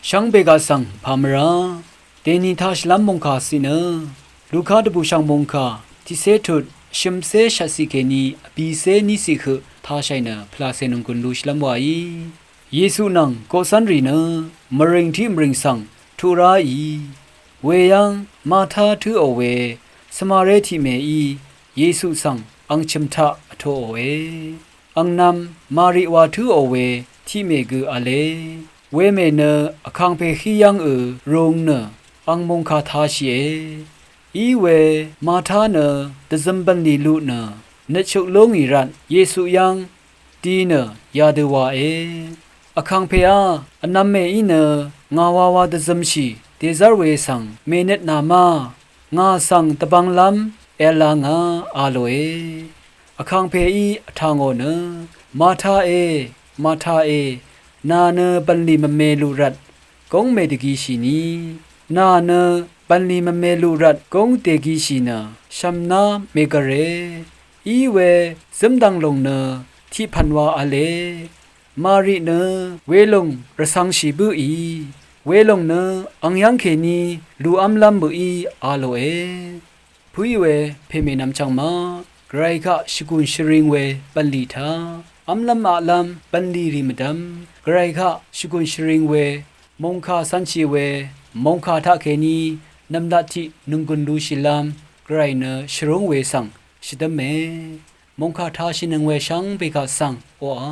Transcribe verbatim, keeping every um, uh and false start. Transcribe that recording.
Shvngbe gaq svng pà mvrá dèní taq shvlv́m mòngkà ciq nø Luka dvbùshv̀ng mòngkà tiqcé tut shø̀mcé shvtciq kèní vbìcé níciq høq taq shàì nø pvlàcè nònggùn lu shvlv́m wàí. Yesu nvng koqcv́nrì nø mvrìng tiq mvrìng svng tuq ráì. Weyv́ng Mata tǿò we Svmaré tiqmèí Yesu svng ang chø̀m taq vtoqòe. Angnv̄m Mari wa tǿò we tiqmè gø v̄le. Wemè nø vkàngpè hí yv́ngø rung nø ang mòngkà tashìe. Iwe Mata nø dvzøm bv̀nlì luq nø nøtshuk lú ngì rvt Yesu yv́ng di nø yadø wàe. Vkàngpèá vnv̄m mèí nø ngà wawa dvzømshì dèzv́r we svng mènøt nà ma, ngà svng dvbvnglv́m èv̄la ngà a lòe. Vkàngpèí vtà ngò nø, Matae, Matae, nà nø bv̀nlì mvme luq rvt góng mèdvgishì ni, nà nø bv̀nlì mvme luq rvt góng dègishì nø shv̀mná mègvre. Iwe zǿmdv̀ng lòng nø tiqpv̀n wa v̄le. Mari nø welòng rvcv̄ngshì bǿì, welòng nø ang yv́ng kèní lùv́mlv́m mø̀í a lòe. Pø̀í we pèmè nvmchv̀ng ma, Gvray kaq shvgùn shvring we bv̀nlì taq v́mlv́m aqlv́m bv̀nlì rì mvdv́m, Gvray kaq shvgùn shvring we mòngkà cv̄nshì we mòngkà taqkèní nv̀mlat tiq nònggùn lushìlv́m Gvray nø shvrúng we svng shvdǿme. Mòngkà tashìnøng we shvngbe kaq svng oqà